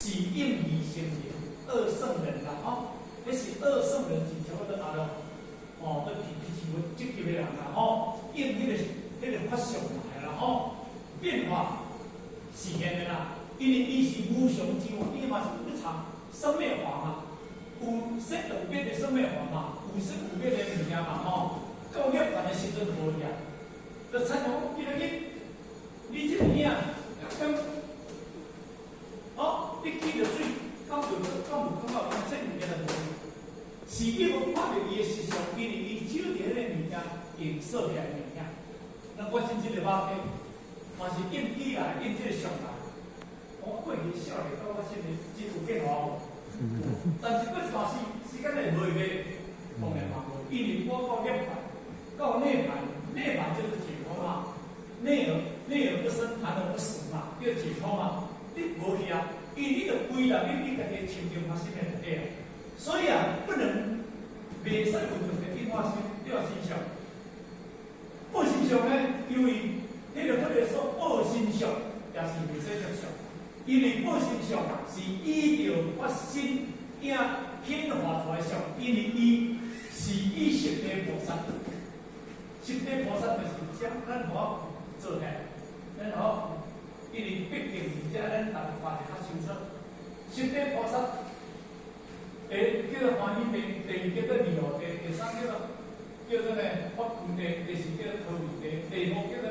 是應離聖人，惡聖人啦吼，彼是惡聖人是差不多阿羅，哦，都是是這級的人啦吼，應彼個法相來啦吼，變化是現的啦，因為伊是無常之法，伊嘛是無常生滅法嘛，有生有滅的生滅法嘛，有生有滅的物件嘛吼，到涅槃的時陣無去啊，就親像今日你這個影，咁，哦，你見著水，敢有敢有感覺講這物件就無？是你無看著伊的實相，因為伊照佇彼個物件映射起來的物件。那我真這個肉體，嘛是應起來，應這個相來。我過去少年到我現在真有變化無？但是過一段時間內無會當然嘛無，因為我到涅槃，到涅槃，涅槃就是解脫嘛，內而不生，槃而不死嘛，叫解脫嘛。你無去啊，因為你就歸入你家己的清淨法身的內底啊。所以啊，不能袂使有著個變化心，對身相。報身相呢，因為彼個佛說報身相也是袂使接受，因為報身相是依著法身影顯化出來相，因為伊是以十地菩薩，十地菩薩就是將咱無做起來，咱好，因為畢竟是這咱大家看得較清楚。十地菩薩，第一叫做歡喜地，第二叫做離惡地，第三叫做呢法具地，第四叫做陀羅地，第五叫做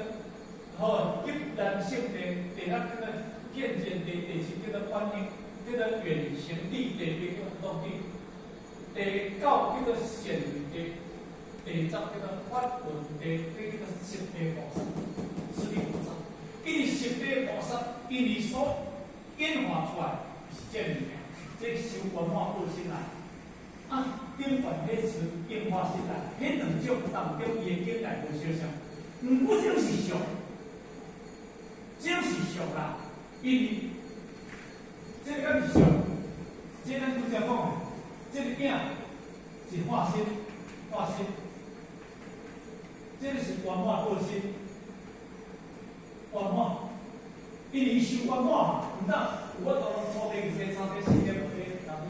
好極難勝地，第六叫做見見地，第七叫做觀音，叫做遠行地，第八叫做動地，第九叫做善地，第十叫做法雲地，這叫做十地菩薩，十地菩薩。因為十地菩薩，因為所演化出來是這物件，這修圓滿報身來。啊，頂懸彼是應化身來，彼兩種當中伊的境界無相像，毋過這種是相，這種是相啦，因為這個敢是相，這咱拄才講的，這個影是化身，化身，這個是圓滿報身，圓滿，因為伊修圓滿嘛，毋但有法度初地、二地、三地、四地、五地，然後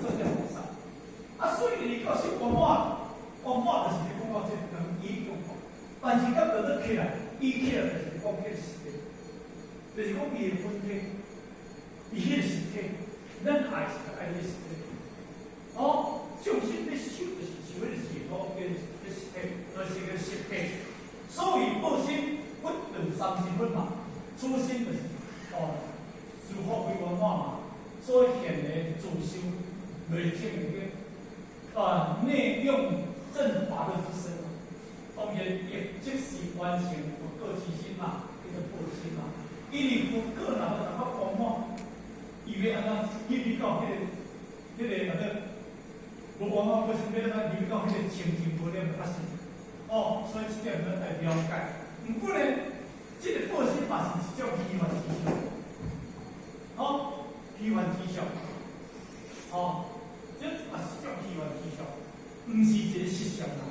做這菩薩。啊，所以伊到修圓滿，圓滿就是咧講到這兩儀用法，但是甲叫做起來，伊起來就是講彼個實體，就是講伊的本體，伊彼個實體，咱愛是愛彼個實體。哦，眾生咧修就是修彼個解脫，叫做實體，就是個實體。所以報身佛就是三身佛嘛，此身就是哦，修福慧圓滿嘛，所以現的自修內證的啊，內用正法樂之身，當然亦即是完成佛果之身嘛，叫做報身嘛。因為佛果若欲達到圓滿，伊欲按怎入去到彼個啊個無圓滿報身，欲按怎入去到彼個清淨無染的法身。哦，所以這點咱愛了解。毋過呢，這個報身嘛是一種虛幻之相。哦，虛幻之相。哦，這嘛是一種虛幻之相，毋是一個實相啦。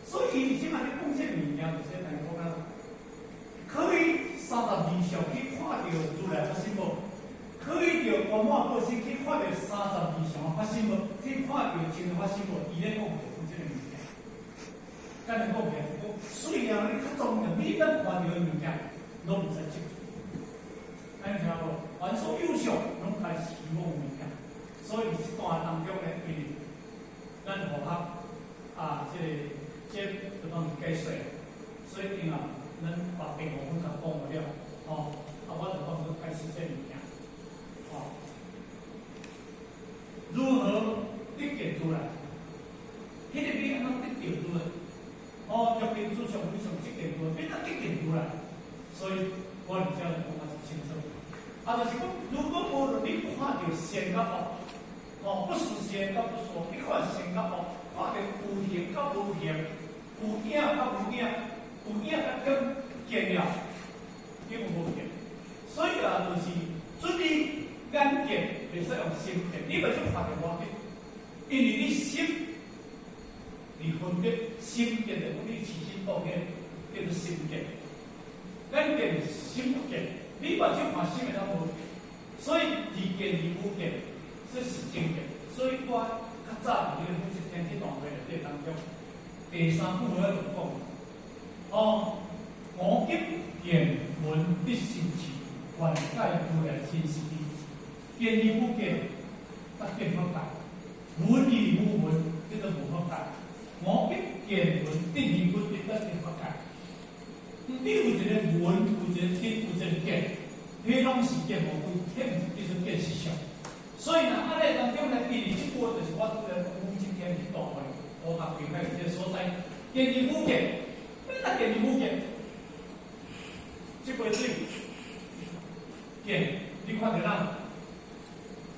所以伊這擺咧講這個物件，就是來講啊，可以三十二相去看著如來法身無？可以著圓滿報身去看著三十二相的法身無？去看著清淨法身無？伊咧講就是講這個物件。簡單講起來就講，雖然你較莊嚴，你咱看著的物件，攏毋使執著。按呢聽無？凡所有相，攏皆是虛妄物件。所以這段當中呢，因為咱佛學啊，這個就當解說，所以因啊，咱把第五分較講了，吼，啊，我就講去解釋這物件，吼，如何得見如來？彼個欲按怎得著如來？哦，決定諸相非相即見如來，欲按怎得見如來？所以我佇遮講較清楚。啊，就是講，如果無論你看著善佮惡，哦，不是善佮不說，你看善佮惡，看著有形佮無形，有影佮無影，有影佮光見了，叫無見。所以啊，就是準你眼見，袂使用心見，你袂使看著我見，因為你心，你分別心見就講你起心動念，叫做心見。眼見是心不見，你目睭看心會當無見。所以離見而無見，這是正見。所以我較早佇彼個武則天去大會內底當中，第三句話就講，哦，古今見聞得心智，願解如來真實義。見而無見，得見法界；聞而無聞，叫做無法界。我今見聞得而不得，得見法界。你有一個聞，有一個聽，有一個見，彼攏是見無歸，彼毋是叫做見實相。所以呢，按呢當中呢，第二這句就是我拄咧武則天去大會，我甲朋友這個所在，見而無見，欲怎見而無見？這杯水見，你看著哪？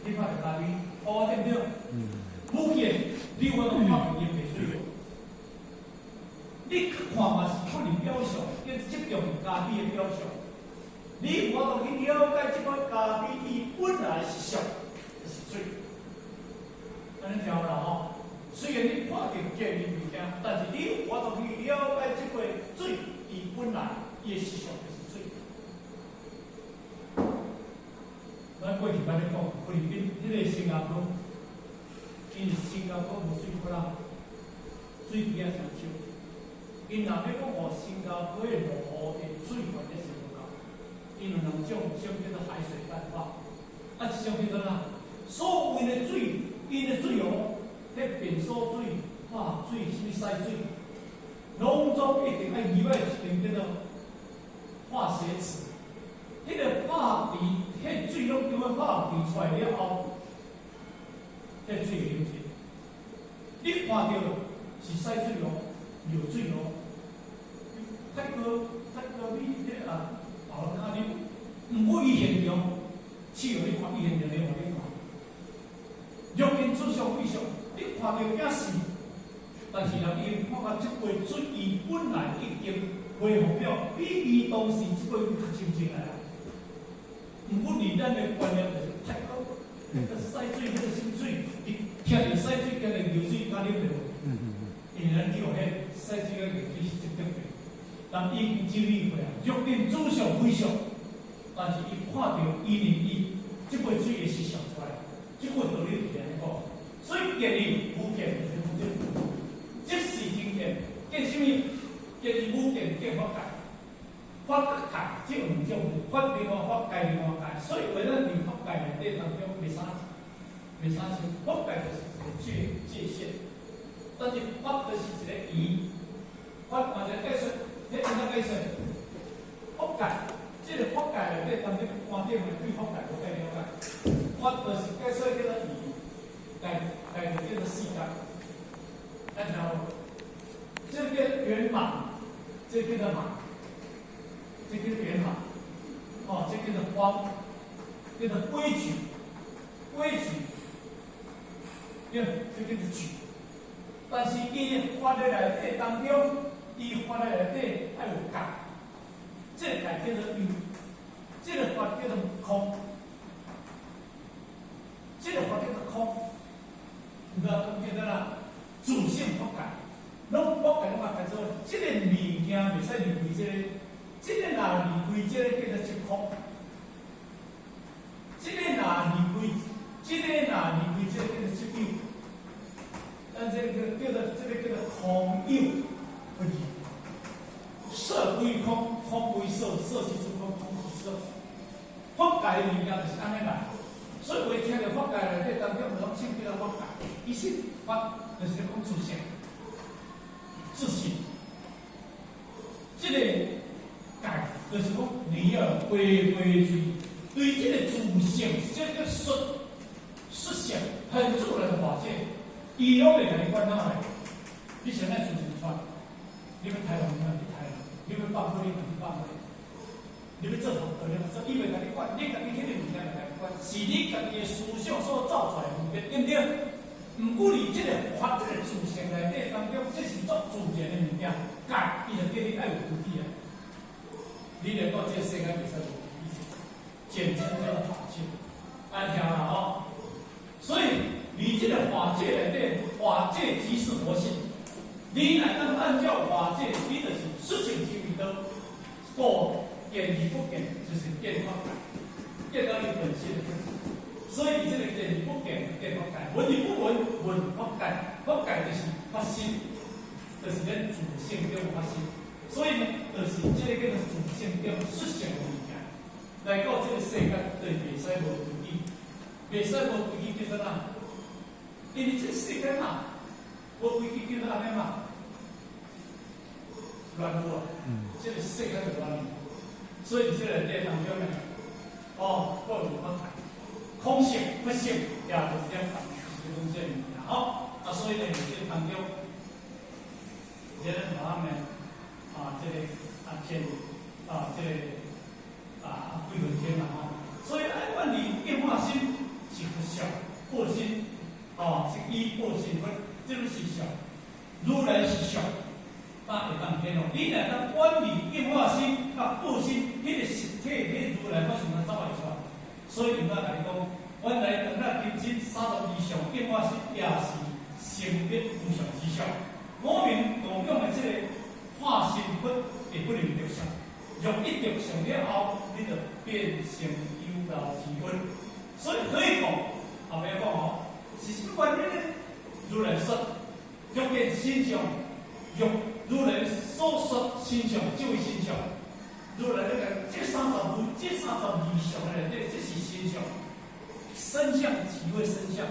你看著咖啡，哦，對毋對？無見，你有法度看著伊的白水無？你看嘛是可能表象，叫集中咖啡的表象。你有法度去了解這款咖啡伊本來是啥，就是水。按呢聽有啦吼。雖然你看著見伊物件，但是你有法度去了解這杯水伊本來伊的實相就是水。咱過去捌咧講，菲律賓彼個新加坡，因為新加坡無水庫啦，水池仔誠少。𪜶若欲講予新加坡的落雨的水源咧是無夠，𪜶有兩種，一種叫做海水淡化，啊，一種叫做啥？所謂的水，𪜶的水哦，彼便所水、化水、啥物洗水，攏總一定愛額外一間叫做化學池。彼個化池，彼水攏經過化學池出來了後，彼水會飲食。你看著是洗水哦，尿水哦，太過太過你彼個啊，後骹啉，毋過伊現象，試予你看，伊現象你予你看。若見諸相非相，你看著也是，但是若伊看到這杯水，伊本來已經恢復了，比伊當時這杯較清淨來啊。毋過離咱的觀念就是太過，彼個洗水，彼個什水，伊聽著洗水，兼著尿水敢啉著無？因為咱叫彼洗水佮尿水是一等的，但伊經經歷過啊，若見諸相非相，但是伊看著伊連伊這杯水的實相出來，這個道理就是按呢講。所以見而無見就是無見，即是真見，見啥物？見而無見，見法界。法界這兩種，法另外法界另外界，所以話咱佇法界內底當中袂相袂相像，法界就是一個界限，但是法就是一個圓，法嘛一個解說，彼按怎解說？法界，這個法界內底當中觀點對法界無太了解，法就是解說叫做圓，界界就叫做世界，咱聽無？這個圓滿，這個叫做滿。這叫圓滿，哦，這叫做方，叫做規矩，規矩，對，這叫做矩。但是伊法的內底當中，伊法的內底愛有界，這個界叫做有，這個法叫做空，這個法叫做空，毋知講叫做啥？自性法界，攏法界攏嘛叫做這個物件袂使離開這個。這個若離開這個叫做即空，這個若離開，這個若離開這個叫做即有，咱這個叫做這個叫做空有不二，色歸空，空歸色，色即是空，空即是色。法界的物件就是按呢來，所以話聽著法界內底當中，攏稱叫做法界，其實法就是講自性，自性，這個。界就是講，你要規規矩，對這個自性，這個實實相很自然的法界，伊攏袂共你管哪來？你現在自性出來，你欲刣人，你去刣人；你欲放火，你去放火；你欲做福德，你做，伊袂共你管，你家己彼个物件袂共你管，是你家己的思想所造出來的分別，對毋對？毋過佇這個法，這個自性內底當中，這是足自然的物件，界伊就叫你愛有規矩啊。你來到這個世界袂使無規矩，簡稱叫做法界，按聽啦吼。所以你這個法界內底，法界即是佛性。你若當按照法界，你就是實性之味道。故見而不見，就是見法界，見到你本性的。見而不見，見法界；聞而不聞，聞法界。法界就是法身，就是咱自性中法身。所以呢，就是這個叫做自性中出現的物件，來到這個世間，就是袂使無規矩，袂使無規矩叫做哪？因為這個世間嘛，無規矩叫做按呢嘛，亂有啊！這個世間就亂去，所以這個內當中呢，哦，各有法界，空性、佛性，也就是這樣，就是講這個物件吼。啊，所以呢，這個當中，這個慢慢呢，啊，這個啊，前啊，這個啊，幾分鐘啦吼。所以愛遠離變化心是佛相，報身，哦，是依報身佛，這個是相，如來是相。啊，會當見哦！你若當遠離變化心、佮報身，彼個實體，彼個如來法相才走會出來。所以，我共你講，原來當咱今生32相變化心，也是生滅無常之相。五明共享的這個化身佛會不能得相，若一得相了後，你就變成有漏之分。所以可以講，後壁講哦，是啥物原因呢？如來說，若見身相，若如來所說身相，即為身相。如來咧講，這35，這32相內底，這是身相。身相即為身相，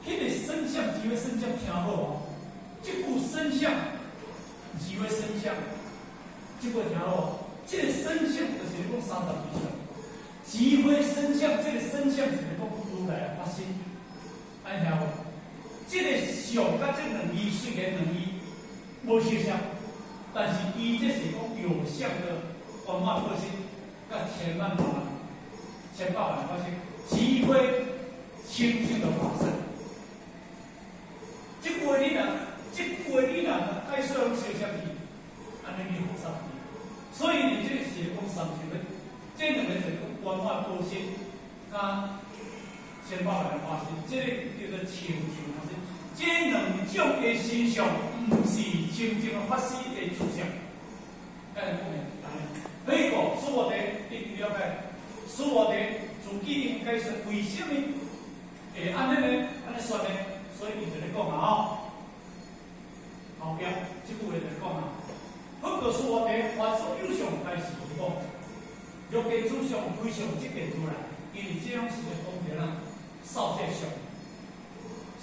彼個身相即為身相，聽好哦。這句身相即為身相，這句聽好。這個身相就是講32相，即為身相，這個身相就是講如來法身。按聽無？這個相佮這兩字雖然兩字無相像，但是伊這是講有相的圓滿報身，佮千萬萬、千百萬法身，即為清淨的法身。這句話你若，這句話你若解說攏相像去，按呢你複雜去。所以你這個是講三十個，這兩個就是講圓滿報身，佮千百萬的法身，這個叫做清淨法身。這兩種的身相，毋是清淨的法師的出現。按呢講的，彼個須菩提，你了解？須菩提自己應該說為什麼會按呢呢？按呢說呢？所以伊就咧講啊吼，後壁這句話就講啊，佛告須菩提，凡所有相，皆是虛妄。若見諸相非相，即見如來。因為這種是咧講著啦，掃這相，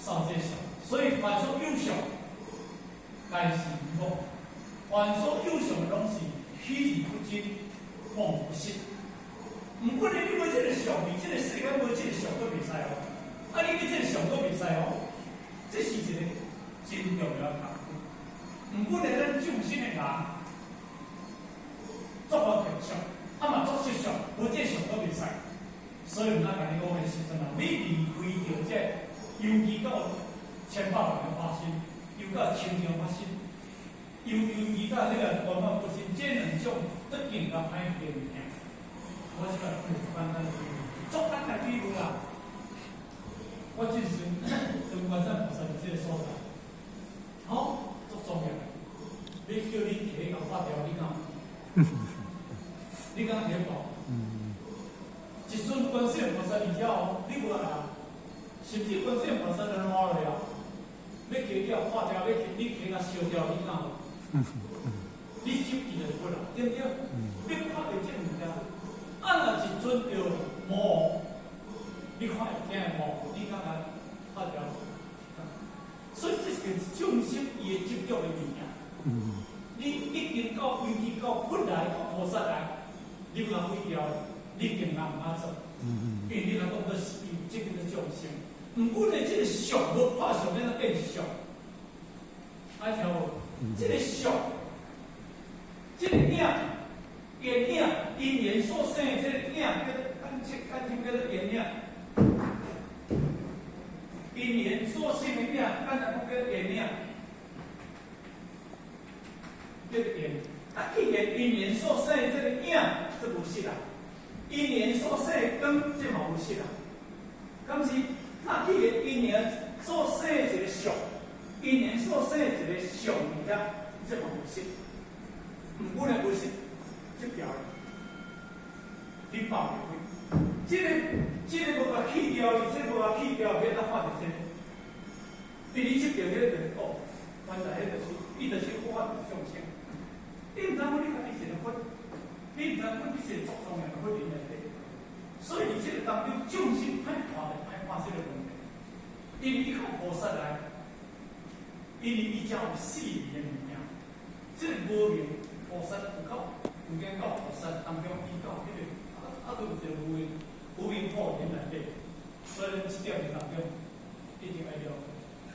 掃這相。所以凡所有相，皆是虛妄。凡所有相攏是虛而不真，夢不實。毋過呢，你買這個相，佇這個世間買這個相閣袂使哦。啊，你買這個相閣袂使哦。這是一個真重要的工具。毋過呢，咱眾生的人足好現象，啊嘛足執相，無這個相閣袂使。所以，我共你講的時陣啊，你離開著這個，尤其到千百萬的法身，又到清淨法身，尤其到這個圓滿報身，這兩種都更加歹的物件。我這個簡單比喻，足簡單比喻啦。我之前跟觀世菩薩佇這個所在，好，足莊嚴。你叫你提共發掉，你敢？你敢聽無？一尊觀世音菩薩佇遐哦，你無來啊？甚至觀世音菩薩都爛落啊！欲提了化掉，欲提你提共燒掉，你敢無？你手記就無啦，對毋對？你看著這物件，啊若一尊著魔，你看會驚的魔，你敢共化掉？所以這是眾生伊的執著的物件。你已經到危機到佛來到菩薩來，你毋通毀掉，你更加毋通做，因為你若當作是這個眾生。毋過呢，這個相無拍相，欲怎變相？愛聽無？這個相，這個影，緣影，因緣所生的這個影，叫做簡稱簡稱叫做緣影。因緣所生的影，簡單講叫緣影，叫緣。啊，既然因緣所生的這個影，這無實啊；因緣所生的光，這嘛無實啊。敢是？那既然因緣所生的一個相，因緣所生的一個相物件，這嘛無實。毋過呢無實，這條你放入去，這個無共去掉，掉，一切無啊去掉，免得看著這個。你執著彼個就是哦，原來彼就是，伊就是法眾生。你毋知講你家己是個佛，你毋知講你是足莊嚴的佛靈內底。所以佇這個當中，眾生歹看著歹看這個問題，因為伊靠菩薩來，因為伊才有四明的物件。這個無明菩薩有夠，有見到菩薩當中，伊到彼個啊，都有一個無明無明破靈內底。所以這點當中一定愛了解。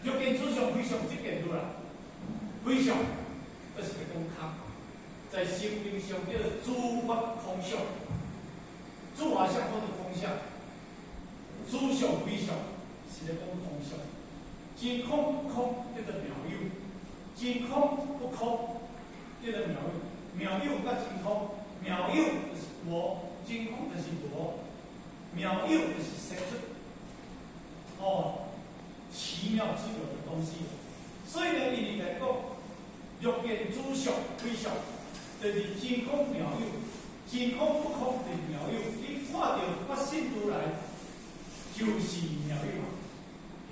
若見諸相非相，即見如來，非相，就是講空，在生命上叫做諸法空相，諸法相都是空相，諸相非相是咧講空相，真空不空叫做妙有，真空不空叫做妙有，妙有佮真空，妙有就是無，真空就是無，妙有就是生出，哦，奇妙之有的東西。所以呢，伊來講，若見諸相非相，就是真空妙有，真空不空就是妙有。你看著法身如來，就是妙有啊。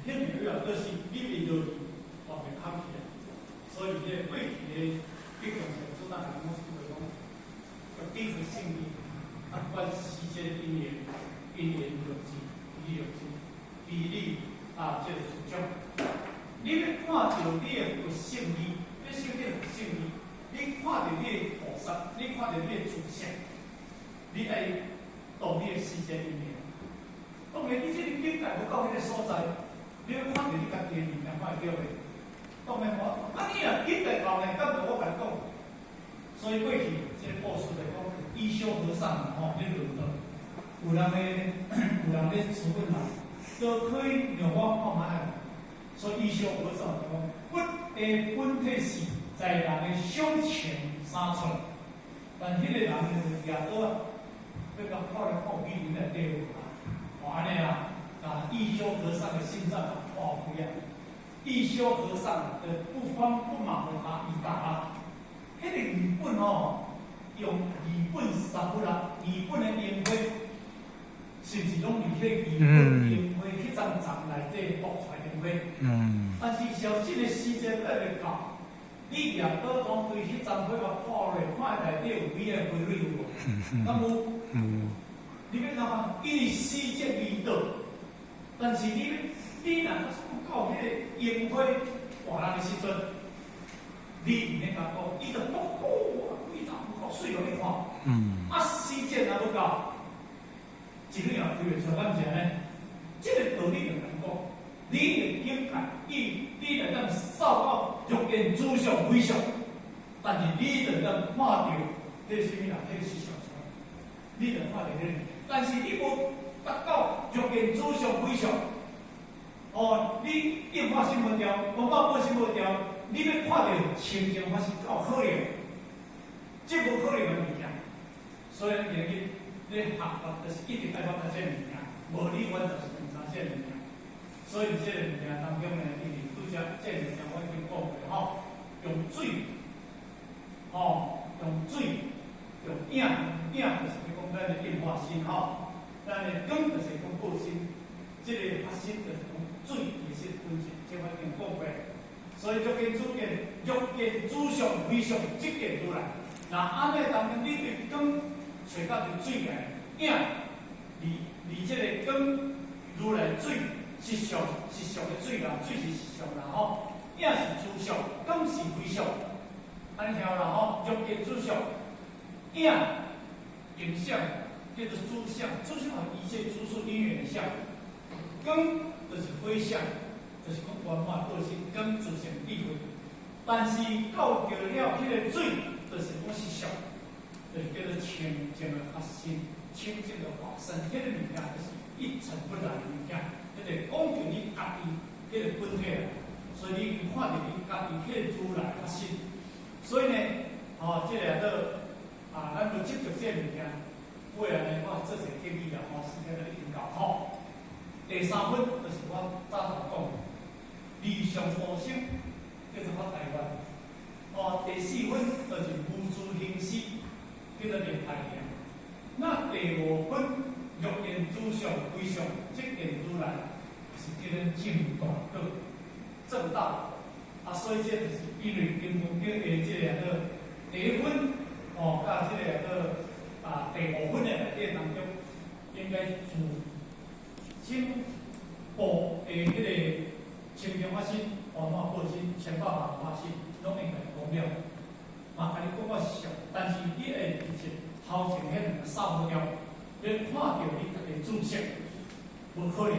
彼妙有啊，就是你面落去，後面空去啊。所以這個過去的吉祥上師咱講是講，決定是勝義，啊，觀時節因緣，因緣六字，理六字，義理啊，這個主張。你欲看著你的佛聖義，你修你的佛聖義，你看著你的菩薩，你看著你的自性，你愛動你的時節因緣。當然，你這個境界無到彼個所在，你欲看著你家己的物件，看會著袂？當然無。啊，你若境界到呢，敢著我共你講。所以過去這個故事就講，一休和尚吼，咧論道，有人咧詢問啦，都可以讓我看覓。所以一休和尚就講，佛的本體是在人的胸前3寸，但彼個人就舉刀啊，欲共看來看去，內底有啊，哦按呢啊，啊一休和尚的心臟啊破開啊，一休和尚的不慌不忙的答伊答啊，彼個二本吼，用二本三佛啊，二本的煙花，是毋是攏佇彼個二本煙花彼層層內底爆出來煙花？但是小這個時間還袂到，你舉刀當對彼層火共破落，看內底有幾個花蕊有無？敢有？你欲怎看？因為時節未到，但是你若到彼個煙花大人的時陣，你毋免共講，伊就爆哦，幾層有夠媠予你看。啊，時節若無到，一蕊也開袂出來，敢是按呢？這個道理就共講，你的境界，伊你會當掃到欲見諸相非相，但是你就當看著彼個啥物人，彼個是相出來，你就看著彼個，但是你無達到欲見諸相非相，哦，你應化心無掉，圓滿果心無掉，你欲看著清淨法身夠可能，這無可能的物件，所以咱今日咧學佛就是一定愛捌這個物件，無你完全是毋知這個物件。所以這個物件當中呢，因為拄則這個物件我已經講過吼，用水，吼，用水，用影，影就是講咱的應化身吼，咱的光就是講報身，這個法身就是講水其實本質，這我已經講過。所以欲見諸見，欲見諸相非相，即見如來。若按呢當中，你對光揣到佇水內，影離離這個光如來水實相，實相的水啦，水是實相啦吼。影是諸相，光是非相，按呢聽有啦吼。欲見諸相，影形相叫做諸相，諸相係一切諸事因緣的相。光就是非相，就是講圓滿報身，光自性智慧。但是到著了彼個水，就是講實相，就是叫做清淨的法身，清淨的法身，彼個物件就是一塵不染的物件，彼個講著你家己彼個本體啦，所以你看著你家己彼個如來法身。所以呢，哦，這個都啊，咱無執著這個物件，尾仔呢，我做一個建議啦，吼，時間都已經到吼。第三分就是我早頭講的，離相無生，叫做發大願。哦，第四分就是無自行施，叫做練大行。那第五分，欲見諸相非相，即見如叫咱證大果、證道。啊，所以這就是因為金剛經的這个第一分哦，佮這个第五分的內底當中，應該自前部的彼個清淨法身、圓滿報身、千百萬化身，攏應該講了。嘛，共你講較熟，但是你會記得頭前彼兩个掃無掉，你看著你家己註釋，無可能。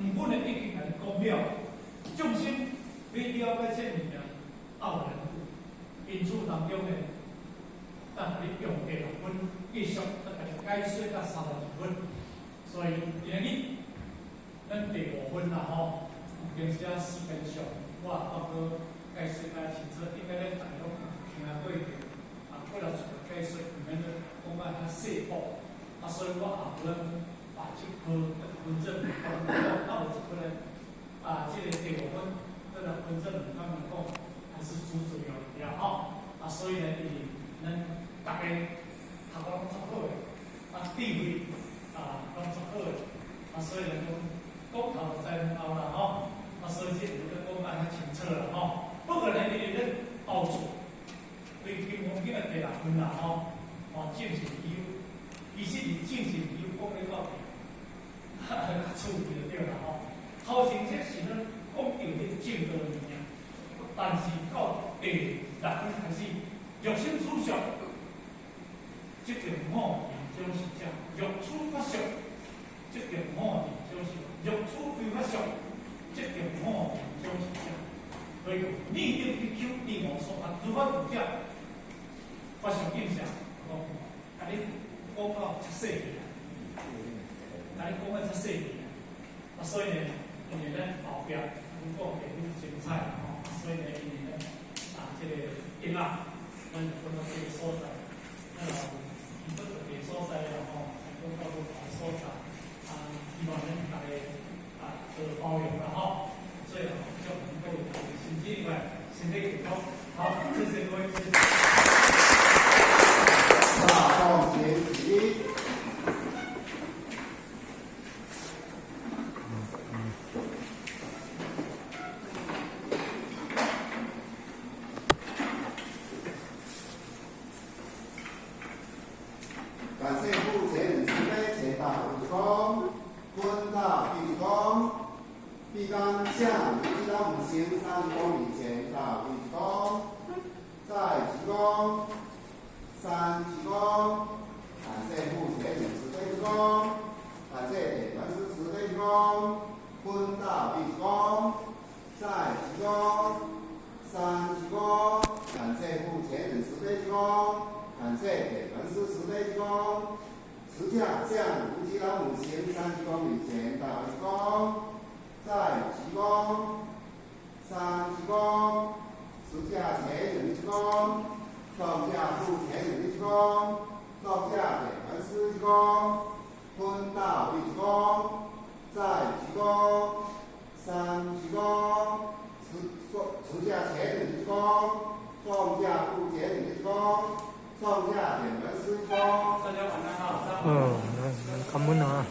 毋過呢，已經共你講了，眾生欲了解這物件，也有難度。因此當中呢，咱共你用第六分，繼續閣共你解說到31分。所以今日咱第五分啦吼，有當時仔時間上，我也感覺解說較清楚，應該咱逐家攏有聽過著，啊，過來出解說，毋免閣講甲較細部。啊，所以我也無把這科分做兩講，啊，無這科咧，啊，這個第五分，閣來分做兩講來講，還是足重要的吼。啊，所以呢，因為咱逐家讀攏足好的，啊，智慧啊攏足好的，啊，所以來講，講頭就知後啦吼。啊，所以這個講愛較清楚啦吼。不過呢，因為咱後續對金剛經的第六分啦吼，哦，正是理由，其實是正是理由講咧到底，較趣味就對啦吼。頭前這是咱講著彼個正道物件，但是到第六分開始，欲生此相，即叫五蘊總是者；欲處法相，即叫五蘊總是；欲處非法相，即叫五蘊總是者。所以，你頂比丘，你無所法，如法度者，法相應相，講，共你講到遮細膩啊，共你講到遮細膩啊。啊，所以呢，因為咱後壁阮講的愈精彩吼，所以呢，因為咱啊，這個音樂，咱就講到這個所在，咱也有去到特別所在啦吼，講到不同所在，啊，希望恁逐家啊多包容啦吼。最後，祝各位身體愉快，身體健康。好，謝謝各位，謝謝。大眾請起。感謝目前慈悲前大義工，坤大義工，必當向如來老母行三公里前大義工，再鞠躬，三鞠躬，感謝目前慈悲義工，感謝鐵觀師慈悲義工，坤大義工，再鞠躬，三鞠躬，感謝目前慈悲義工，感謝鐵觀師慈悲義工，持架向如來老母行30公里前大鞠躬，再鞠躬，三鞠躬，持架前人鞠躬，上架護前人鞠躬，上架鐵觀師鞠躬，坤道一鞠躬，再鞠躬，三鞠躬，持架前人鞠躬，上架護前人鞠躬，上架鐵觀師鞠躬。大家晚安好。哦，來來，開門啊！